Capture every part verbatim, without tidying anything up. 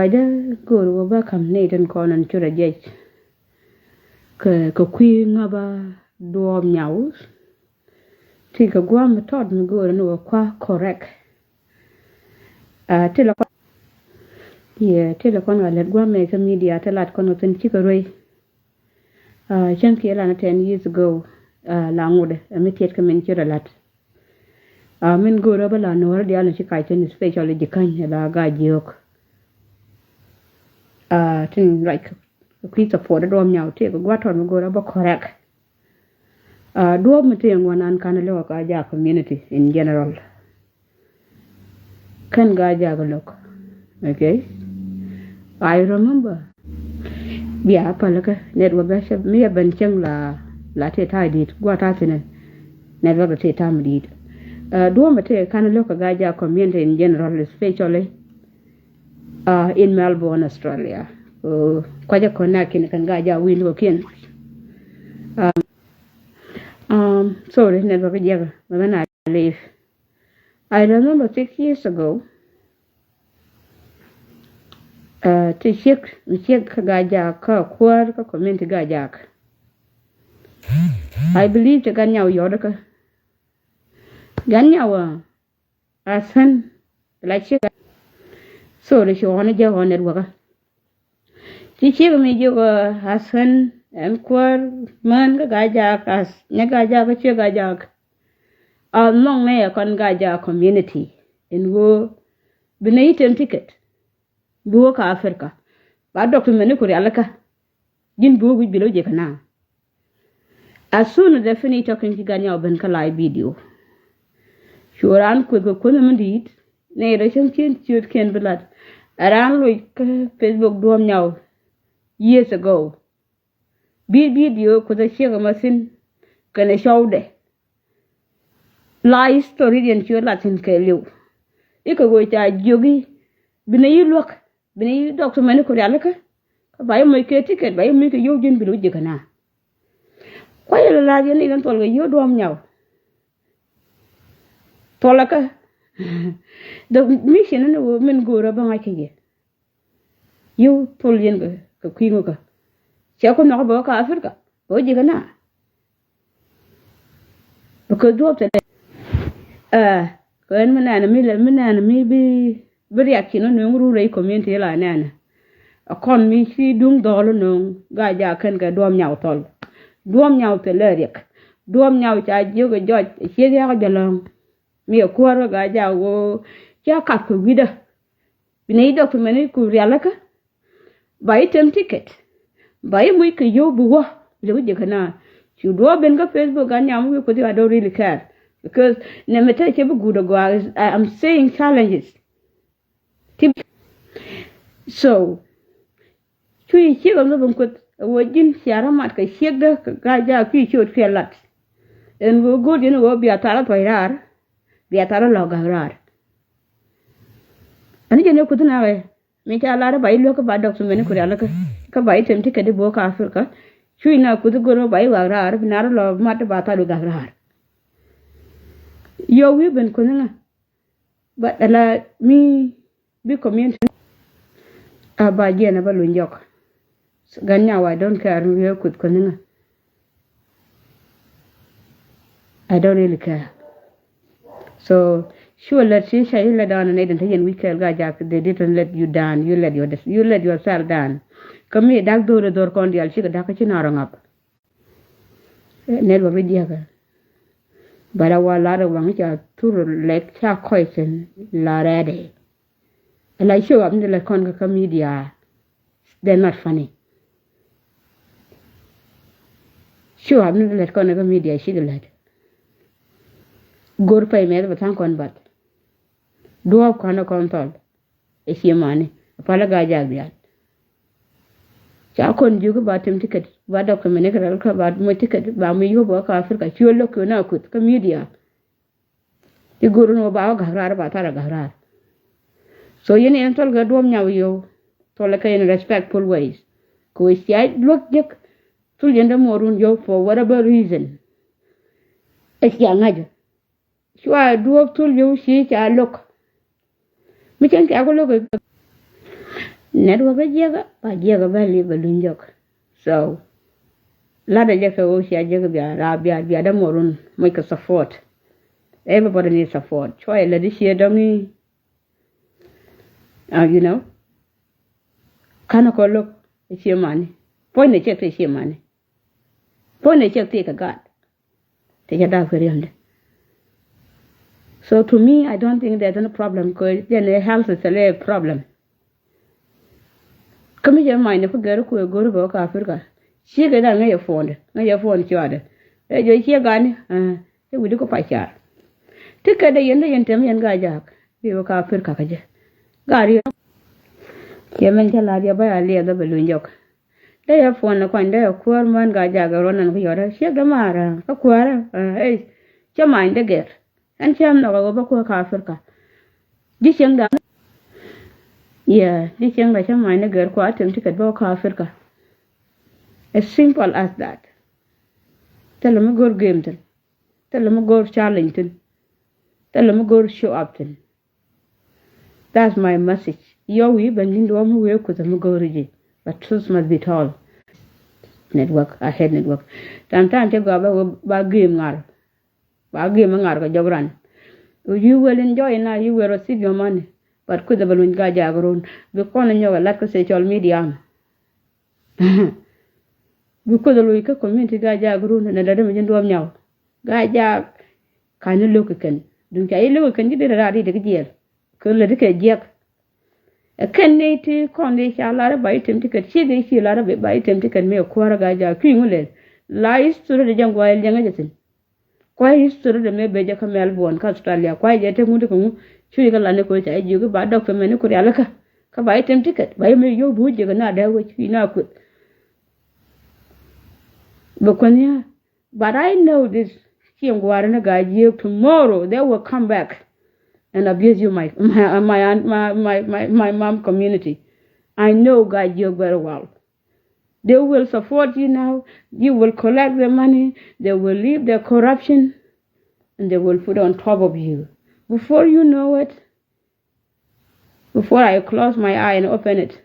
Kɔcdä go̱o̱r wä bä ka̱m ni tin kɔn in curɛ jiɛc kɛ kɛ kui̱ ŋa̱bä duɔɔp nyaw. Ti kɛ gua̱a̱m mi tɔt mi go̱o̱r ni wä kua correct. Ti la kɔn, yɛ ti la kɔn ka lät gua̱a̱m mɛ kä media ti lat kɔn ka thin cikɛ ruey. Cäŋ kiɛ lan ten years ago, la ŋut ɛ mi tiɛt kä min ci rɛ lat. Min go̱o̱rä bä la nuɔ̱ɔ̱rä diaal ni ci kac thin, especially ji̱ käny la Gaa-jiök. Tin ruac kui̱ support duɔ̱ɔ̱m nyaw ti kɛ gua̱a̱t tɔt mi go̱o̱rä bä correct. Duɔ̱ɔ̱p mi ti ŋuan an kan lɛ wä Gaa-jaak community in general. Kän Gaa-jaak lo̱k. Okay. I remember. Bia pälikä network a cä mi a ben cäŋ la, la ti ta̱a̱ di̱i̱t gua̱a̱ ta̱a̱ thi̱n. Network ti ta̱a̱ mi di̱i̱t. Duɔ̱ɔ̱m ti kan lo̱k Gaa-jaak community in general, especially in Melbourne, Australia. Kuacä connect in kän Gaa-jaak wi̱i̱ lo̱kiɛn. Sorry, network jiɛk mɛ mɛ na leave. I remember six years ago. Ti ciek mi ciek kä Gaa-jaak kä kuäär kä community Gaa-jaak. I believe ti gan nyaw yɔt kä gan nyaw a sen la ciek. Sorry, ci ɣɔn jɛ ɣɔn network a. Ci ciek mi jiök a sen ɛn kuäär män kä Gaa-jaak, a nyɛ Gaa-jaak kä ciek Gaa-jaak. A nhɔŋ nɛ ɛ kɔn Gaa-jaak community in ɣöö bi nɛ yi tem ticket bi wä kä Africa. Ba dɔk ti mɛni ku rialikä ji̱n bi wä wi̱c bi lo̱ ji̱ kä na. As soon as they finish talking, ci gan nyaw ben kä live video. Cu raan kueth kɛ kueth mi di̱i̱t nɛ rɛ cäŋ cien ciöt kiɛn bi lat. Raan loc kä Facebook duɔ̱ɔ̱m nyaw years ago. Bi video kueth a ciek a ma thin kɛnɛ cɔwdɛ. La history diɛn ci wä lat thin kɛɛliw. Ikɛ ɣöö ca jiök i̱ bi nɛ yi luäk, bi nɛ yi dɔk ti mɛni ku rialikä. Kä ba yi moc kɛ ticket, ba yi moc kɛ yio̱w ji̱n bi lo̱ ji̱ kä na. Kuayɛ lɛ la̱a̱c yɛn i̱ kɛn thuɔl kɛ yio̱w duɔ̱ɔ̱m nyaw. Thuɔlɛ kä the mission ni wä min go̱o̱rä bä ŋa̱c kä yɛ. Yio̱w thol yɛn kɛ kui̱ ŋukä. Cɛ ku nhɔk bä wä kä Africa bä wä ji̱ kä na. Because duɔ̱ɔ̱p tɛ dee ɛ kɛ ɣän mi nɛɛnɛ mi lɛ mi nɛɛnɛ mi bi bi reaction ni nööŋ run rɛy community la nɛɛnɛ. A kɔn mi ci duŋ dhɔl nööŋ Gaa-jaak kɛn kɛ duɔ̱ɔ̱m nyaw thɔl. Duɔ̱ɔ̱m nyaw thil lɛ riɛk. Duɔ̱ɔ̱m nyaw ca jiök ɛ jɔc ɛ ciek yak jɛ lɔ̱ŋ. Mi ɛ kuäär kä Gaa-jaak ɣöö ca kap kɛ wi̱dä. Bi nɛ yi dɔk ti mɛni ku rialikä. Ba yi tem ticket. Ba yi muc kɛ yio̱w bi wä. Lɛ wi̱c jɛ kä na. Cu duɔ̱ɔ̱p ben kä Facebook gan nyam wi̱i̱ kuthi, I don't really care. Because nɛ mɛ te cɛ bi guut a gɔaa. I am seeing challenges. Ti so cu yi ciek a ŋäp in kueth a wä ji̱n cia rɔ mat kɛ ciekdä kɛ Gaa-jaak cu yi ciöt kiɛ lat. Ɛn ɣöö go̱o̱r yɛn ɣöö bia thal a thuac raar. Bia thal a lɔ̱k ga̱k raar. Ani jɛn ɛ kuth naɣɛ mi ca lar ba yi luäk kä ba dɔk ti mɛni ku rialikä kä ba yi tem ticket di bo̱o̱k kä Africa. Cuc na kuth go̱r ba yi wak raar bi nar lɔ mat ba thal wi gak raar. Yio̱w wi̱i̱ ben kuth ŋä. But ala mi bi community a ba jiɛn a ba luny jɔk. Gan nyaw, I don't care mi wi̱i̱ kuth kuth ŋä. I don't really care. So sure, let you say let down and then you wicked guy Jack, they didn't let you down. You let your you let yourself down. Kami dak dor dor kon dial chika dak chin arang up. Network ri diaga. But I want a lot of wang cha tur lek cha question la ready. Ala show up ni la kon ka media. They're not funny. Show up ni la kon ka media shi lad. Gor pay me ba tan kon bat. Duɔp kɔn kɔn thɔl. Ɛ cie mani a pal a gaa jaak diaal. Ca kɔn jiök ba tem ticket ba document ni kɛ rɛl kä ba moc ticket ba mi yop wä kä Africa. Ci wä lo̱k kɛ na kuth kä media. Ti go̱r ni wä ba wä gak raar ba thar a gak raar. So yɛn yɛn thol kɛ duɔm nyaw yio̱w. Thol kɛ in respectful ways. Kɛ wä cia luäk jek thul yɛn dee muɔrun yio̱w for whatever reason. Ɛ cia ŋa̱c. Cua duɔ̱ɔ̱p thul yio̱w ci ca lo̱k. Mi cɛn kiak ku lo̱k. Network ɛ jiɛkä, ba jiɛkä bä li bɛ luny jɔk. So latdä jɛ kɛ ɣöö cia jek bia, la bia, bia dämuɔrun muc kɛ support. Everybody need support. Cuayɛ lät i̱ ciɛ dɔŋ i̱, uh, you know, ka̱n kɔ lo̱k i̱ ciɛ mani. Puɔ̱ny ni cɛ te ciɛ mani. Puɔ̱ny ni cɛ te kɛ gaat. Te cɛ da̱a̱k kɛ riɛmdɛ. So to me, I don't think there's any problem, 'cause jɛn ɛ health is a problem. Kä mi cɛ mac ni pi gɛr kuɛ go̱r bɛ wä kä Africa. Ciek ɛ dan ŋäc ɛ phone dɛ, ŋäc ɛ phone cuadɛ. Ɛ jɔ ciek gani, ɛ wi̱di ku pac car. Ti kɛ dɛ yɛn dɛ yɛn tɛm yɛn Gaa-jaak. Bi wä kä Africa kä jɛ. Gaa riɛm. Cɛ mɛn cɛ la̱r yɛ bä ya liɛth bɛ luny jɔk. Dee yɛ phone ni kuany dee yɛ kuäär män Gaa-jaak ɛ ruɔ̱n nan ku yɔt ɛ ciek dɛ maar kä kuäärä. Ɛ cɛ mac dɛ gɛr. Ɛn cä nhɔk a ɣöö bä kuäär kä Africa. Ji̱ cieŋda. Yeah, ji̱ cieŋda cä mac ni gɛr kua tem ticket bä kä Africa. As simple as that. Thilɛ mi go̱r game thi̱n. Thilɛ mi go̱r challenge thi̱n. Thilɛ mi go̱r show up thi̱n. That's my message. Yɔ wi̱i̱ ben ji̱n duɔ̱ɔ̱p mi wee kuth mi go̱r ji̱. But truth must be told. Network, I hate network. Tam tam cä gɔaa bä wee ba game ŋar. Ba gi̱i̱m mi ŋa̱r kɛ jɔk ran. You will enjoy na, you will receive your money. But kui̱dɛ bɛ luny Gaa-jaak run. Bi kɔn nyɔk ɛ lat kä social media. Bi kui̱dɛ luny kä community Gaa-jaak run nɛ dädä mi ji̱n duɔ̱ɔ̱p nyaw. Gaa-jaak ka̱n ni lo̱k kɛ kɛn. Duŋ ca i̱ lo̱k kɛ kɛn ji̱ dee raar i̱ dee kɛ jiɛl. Kɛ lät kɛ jiɛk. Ɛ kɛn ni ti kɔn di ca lar ba item ticket, ci di ci lar ba item ticket mi kuäär Gaa-jaak cui̱ ŋu lɛl. La history di jɛ ŋuay liɛŋä jɛ thi̱n. Kuay history de mëë ben jɛ kä Melbourne kä Australia, kuay jɛ tek ŋut kä ŋu. Cuc kä lani ko ca jiök i̱ ba dɔk pemɛ ni ku rialikä. Kä ba item ticket ba imɛ yio̱w bi wä jiäk na dee wec i̱ na kueth. Bɛ kueth ni. But I know this. Ci ŋuari ni Gaa-jiök, tomorrow they will come back and abuse you, my, my, my, my, my, my, my mom community. I know Gaa-jiök very well. They will support you now. You will collect the money. They will leave the corruption. And they will put on top of you. Before you know it, before I close my eye and open it,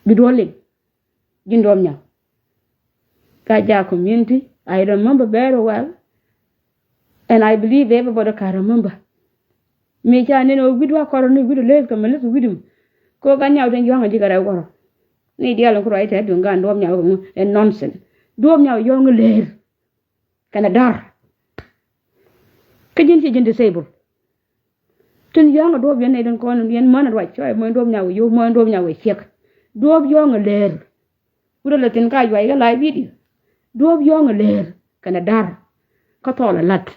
bi duɔl liŋ. Ji̱n duɔm nyaw. Gaa-jaak community, I remember very well. And I believe everybody can remember. Mi ca nen ɣöö wi̱du a kɔrɔ ni wi̱du leth kɛ mɛ leth wi̱du. Ko gan nyaw tin yuaŋ a ji̱ kɛ rɛw kɔrɔ. Ni diaal in ku ruac tɛt duŋ gan duɔm nyaw kɛ ŋu ɛ nonsense. Duɔm nyaw yuaŋ ler. Kɛnɛ da̱r. Kä ji̱n ci ji̱n disable. Tin yuaŋ a duɔp yɛn nɛy tin kɔn yɛn män ruac cua mɔny duɔp nyaw kɛ yio̱w mɔny duɔp nyaw kɛ ciɛk. Duɔp yuaŋ a ler. Wut a lɛ thin ka yuac kɛ live video. Duɔp yuaŋ a ler kɛnɛ da̱r. Kä thɔɔl a la̱t.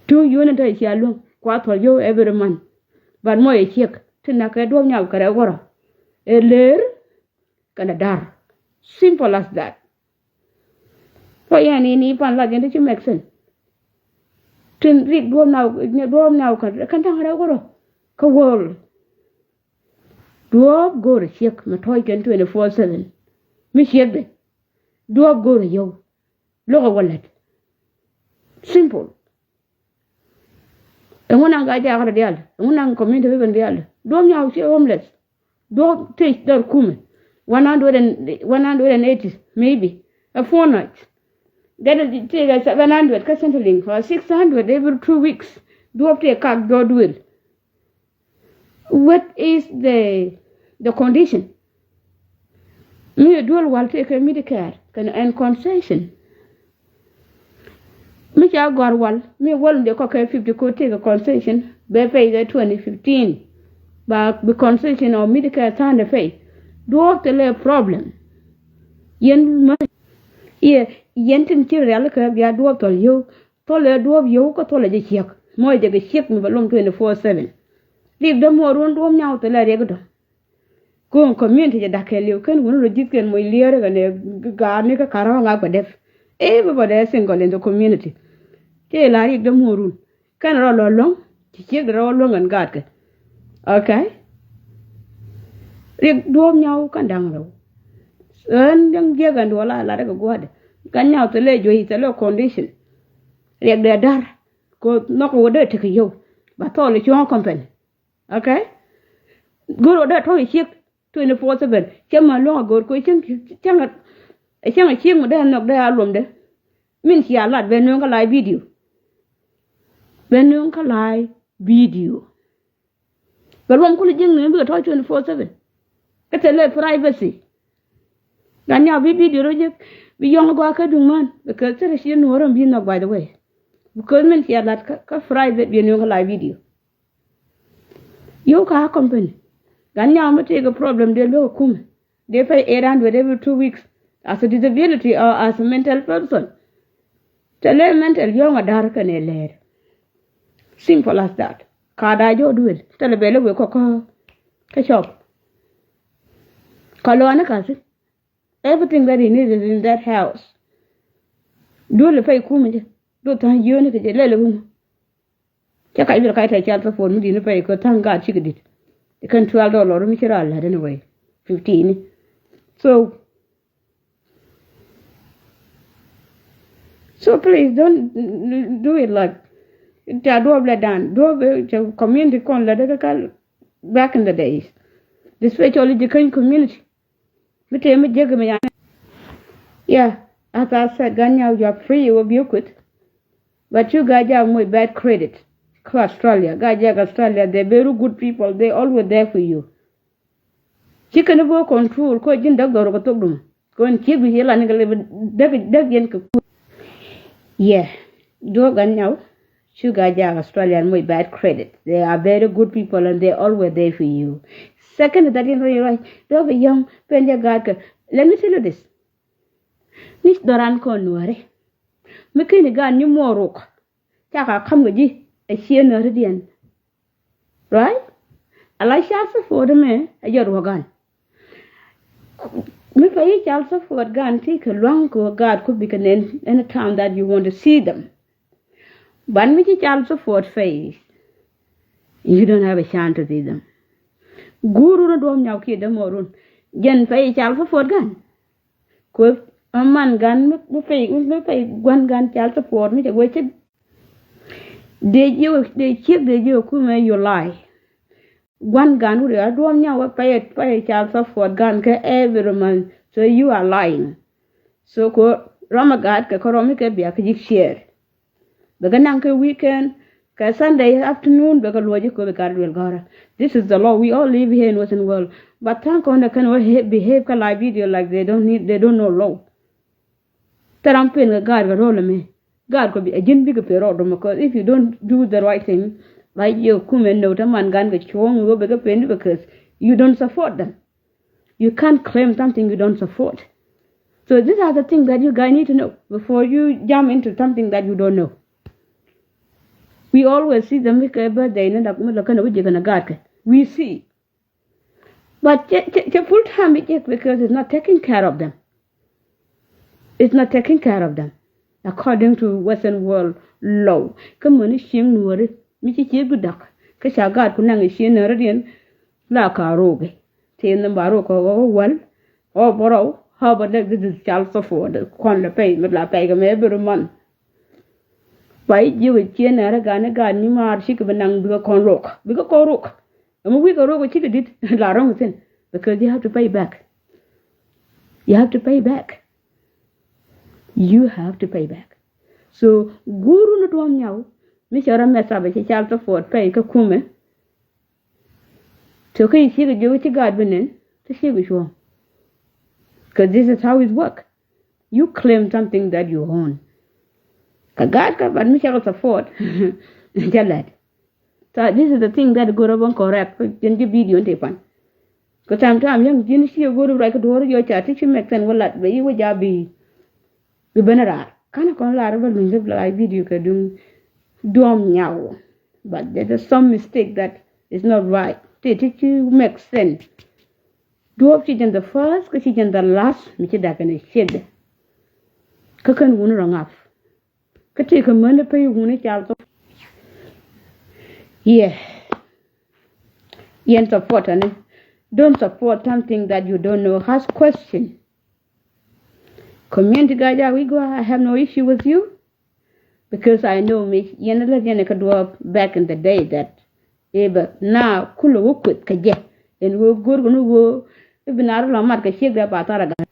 Tuŋ yuaŋ in te cia luäŋ kua thɔl yio̱w every month. But mɔc a ciɛk tin nak kɛ duɔp nyaw kɛ rɛw wärä. Ɛ ler kɛnɛ da̱r. Simple as that. Kɔ yɛn in i̱ pan lat yɛn ti ci make sense. Tin rik duɔ̱ɔ̱p naw, duɔ̱ɔ̱p naw kɛn, kɛn da̱ŋ rɛw kärɔ kä world. Duɔ̱ɔ̱p go̱o̱rɛ ciek mɛ tɔ̱ɔ̱c kɛn twenty four seven. Mi ciek dɛ duɔ̱ɔ̱p go̱o̱rɛ yio̱w. Lo̱kɛ wä lät. Simple. Ɛŋu naŋ Gaa-jaak rɔ diaal? Ɛŋu naŋ community bibin diaal? Duɔ̱ɔ̱p nyaw ciɛ homeless. Duɔ̱ɔ̱p tëë dhɔr kumɛ. One hundred and, one hundred and eighty maybe. A fortnight. Gat tëë kɛ seven hundred kä Centrelink or six hundred every two weeks. Duɔ̱ɔ̱p tëë kak dhɔr duël. What is the, the condition? Mi duel wal tëë kɛ Medicare kɛnɛ ɛn concession. Mi ca gɔ̱a̱r wal mi wal in dee kɔkɛ fifty ko tëë kɛ concession bɛ pay kɛ twenty fifteen. Ba bi concession ɔ Medicare tha̱a̱ndɛ pay. Duɔ̱ɔ̱p thilɛ problem. Yɛn män iɛ yɛn tin ci rialikä bia duɔ̱ɔ̱p thɔl yio̱w. Thɔlɛ duɔ̱ɔ̱p yio̱w kä thɔlɛ jɛ ciek. Mɔ jɛ kɛ ciek mi bɛ lom twenty four seven. Rik dämuɔɔr ruɔ̱n duɔ̱ɔ̱p nyaw thilɛ riɛk dɔ̱ŋ. Ko̱o̱ŋ community jɛ da̱k kɛɛliw kɛn wun rɔ ji̱th kɛn moc liɛɛr kɛnɛ ga̱a̱ni kä ka̱rɔ̱ ŋak bɛ dɛp. Everybody is single in the community. Tëë la rik dämuɔɔr run kɛn rɔ lɔ luäŋ. Ci ciek dɛ rɔ luäŋ ɛn gaatkɛ. Okay. Rik duɔ̱ɔ̱p nyaw kɛn da̱ŋ rɛw. Ɣän da̱ŋ jiɛk ɛn duɔl a lat kɛ gua̱a̱dɛ. Kɛn nyaw thilɛ juey thilɛ condition. Riɛk dɛ da̱r. Koth nhɔk wä dee tekɛ yio̱w ba thɔɔl i̱ cuɔ̱ŋ company. Okay? Go̱o̱r ɔ dee tɔ̱ i̱ ciek twenty four seven. Cä ma luɔ̱ŋ a go̱o̱r ko̱ cäŋ cäŋ cäŋ a ciek mi dee a nhɔk dee a luɔmdɛ. Min cia lat bɛ nööŋ kä live video. Bɛ nööŋ kä live video. Bɛ luɔm kulɛ jiäkni bikɛ tɔ̱ twenty four seven. Kä thilɛ privacy. Gat nyaw bi video rɔ jek bi yɔŋ gɔaa kä duŋ man. Because thilɛ ci nuɔ̱ɔ̱r ɔm bi nhɔk, by the way. Because min cia lat kä, kä private bi nööŋ kä live video. Yio̱w ka company. Gat nyaw mi tëëkɛ problem dee luäk ɛ kumɛ. Dee pay eight hundred every two weeks as a disability or as a mental person. Te lɛ mental yɔ̱ŋ a da̱r kɛnɛ lɛɛr. Simple as that. Ka da̱a̱ jɔw duël te lɛ bɛl ɛ wek kɔkä kä cɔp. Ka lɔɔni ka̱thi. Everything that he needs is in that house. Duël ɛ pay kumɛ jɛ. Duël tha̱a̱ŋ jiöni kɛ jɛ lɛl ɛ wumä. Cä kac bit kac tɛ child support mi di̱t ni pay kɛ tha̱a̱ŋ gaat cikɛ di̱t. Kɛn twelve dollar mi ci raa la̱t anyway. Fifteen. So, so please don't do it like, ca duɔ̱ɔ̱p lɛ dan duɔ̱ɔ̱p cɛ community kɔn lɛ dee kɛ kal back in the days. Especially ji̱ käny community. Mi tëë mi jiäk mi yan. Yeah, as I said, gat nyaw, you are free, wä biɛ kueth. But you guys are more bad credit. Kä Australia, guys, Australia, they're very good people. They always there for you. Ci kɛn bä control kɔ ji̱n däk dhɔr kɛ thok dum. Kɔn ciek bi ci lan kɛ lɛ däk, däk yɛn kɛ kuth. Yeah. Duɔ̱ɔ̱p gat nyaw. Cuga jak Australian much bad credit. They are very good people and they always there for you. Second, that in real life, duɔ̱ɔ̱p bi yɔ̱ŋ pen jɛ gaat kɛ. Let me tell you this. Ni dhɔran kɔn nuɔri. Mi kini gaat ni muɔruk. Caka kam kɛ ji̱ a cie nääri diɛn. Right? A la child support mɛ a jɛ ruɔ gan. Mi pay yi child support gan ti kɛ luaŋ kɛ gaat ku bikɛ nɛn any time that you want to see them. But mi ci child support pay, you don't have a chance to see them. Guurun a duɔm nyaw kiɛ dämɔrun. Jɛn pay yi child support gan. Kuɛ man gan mi pay, mi pay guan gan child support mi cɛ wecä. Dee jiök, dee ciek dee jiök kumɛ you lie. Guan gan wuri a duɔm nyaw wä pay, pay child support gan kɛ every month. So you are lying. So ko rɔm a gaat kɛ kɛ rɔm mi kɛ bia kɛ ji̱ share. Bɛ kɛ naŋ kɛ weekend, kɛ Sunday afternoon bɛ kɛ luɔc kɛ bɛ gat luel gɔrä. This is the law. We all live here in Western world. But thank God kɛn wä behave kä live video like they don't need, they don't know law. Thɛram pen kɛ gaat kɛ rol mi. Gaat kɔ bi a ji̱n bikɛ pen rɔɔd dom, because if you don't do the right thing, ba jiɛ kumɛ nööt a man gan kɛ cuɔ̱ŋ wä bɛ kɛ pen, because you don't support them. You can't claim something you don't support. So these are the things that you guys need to know before you jump into something that you don't know. We always see them kɛ birthday ni dak mi lɔ kɛn a wi̱c jɛ kɛn a gaat kɛ. We see. But cɛ, cɛ, cɛ full time bi jek because it's not taking care of them. It's not taking care of them. According to Western world law. Kä mäni cieŋ nuɔri mi ci cie bi dak. Kä ca gaat ku naŋ cie nääri diɛn la ka ro̱o̱kɛ. Ti namba ro̱o̱kɛ ɣɔw wäl. Ɣɔw bärɔw. Ɣɔw bä dek di di child support kɔn lɛ pay mi la pay kɛ mɛ every month. Ba i̱ jiök i̱ cie nääri gaat ni gaat ni maar cikɛ bi naŋ bikɛ kɔn ro̱o̱k. Bikɛ kɔn ro̱o̱k. Ɛmɛ wi̱i̱ kɛ ro̱o̱k cikɛ di̱t la ro̱ŋ thi̱n. Because you have to pay back. You have to pay back. You have to pay back. So guurun a duɔm nyaw mi cɛ rɔ mess up cɛ child support pay kä kumɛ. So kä yi cikɛ jiök ci gaat bi nen ti cikɛ cuɔ̱ɔ̱ŋ. Because this is how it work. You claim something that you own. Kä gaat kä, but mi cakɔ support. Cɛ lɛt. So this is the thing that go̱rä bä correct. Jɛn ji̱ video in ti pan. Kä time time yäŋ ji̱n ci go̱rä right kä duɔ̱ɔ̱r yɔ ca ti ci make sense wä lat bɛ yi wä ja bi. Bi ben raar. Kan kɔn lar bä luny lip like video kɛ duŋ duɔm nyaw. But there is some mistake that is not right. Ti ti ci make sense. Duɔ̱ɔ̱p ci jɛn the first kä ci jɛn the last mi ci dak kɛn a ciekdɛ. Kä kän wun rɔ ŋa̱p. Kä ti kä män pay wun i̱ cal thok. Yeah. Yɛn support ani. Don't support something that you don't know. Ask question. Community guy ja wi̱i̱ gɔaa, I have no issue with you. Because I know mi yɛn lät yɛn kä duɔ̱ɔ̱p back in the day that Ëë bɛ na kulɛ wä kueth kɛ jɛ. Ɛn wä go̱r kɛ ni wä i̱ bi na rɔ lɔ mat kɛ ciek dɛ ba thar a gat.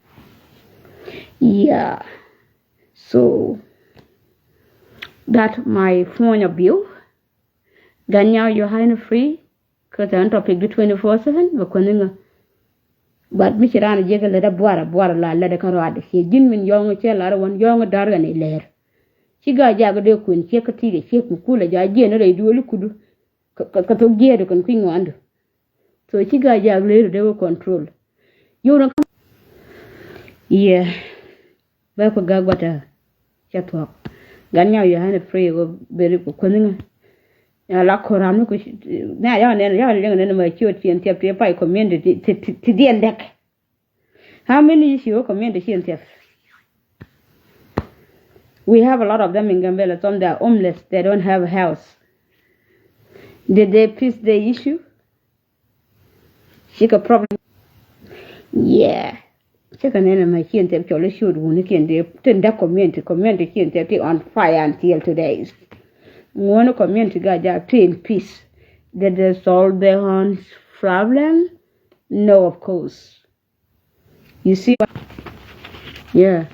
Yeah. So that my point of view. Gat nyaw, your highness free. Kä tɛn topic di twenty four seven bɛ kuäni ŋä. But mi ci raan jiäk lät a buar a buar la lät a kä rɔadɛ ciɛ ji̱n min yɔŋ cɛ lar a wän yɔŋ a da̱r ɣän ilɛr. Ci Gaa-jaak dee kuën ciek kä ti̱i̱ kɛ ciek mi kulɛ jaa jiɛn rɛy duɔli kudu. Kä, kä, kä thok jiɛɛdu kɛn kui̱ ŋuandu. So ci Gaa-jaak lëëdu dee wä control. Yio̱w na kä. Yeah. Bɛ ku gak bä tɛ. Cɛ thuɔ̱k. Gat nyaw, your highness free, wä beri ku kuäni ŋä. Ya la ko̱r ram ni ku nɛ ya nɛn, ya liŋ nɛn ma ciöt cien thiɛp ti pay community ti, ti, ti, ti diɛn dɛk. How many issue community cien thiɛp? We have a lot of them in Gambela. Some they are homeless. They don't have a house. Did they fix the issue? Cikɛ problem. Yeah. Cikɛ nɛn ɛmɛ cien thiɛp cɔl i̱ ciöt wunikiɛn ti tin däk community, community cien thiɛp ti on fire until today. Ŋuɔ̱ni community Gaa-jaak ti in peace. Did they solve their own problem? No, of course. You see what? Yeah.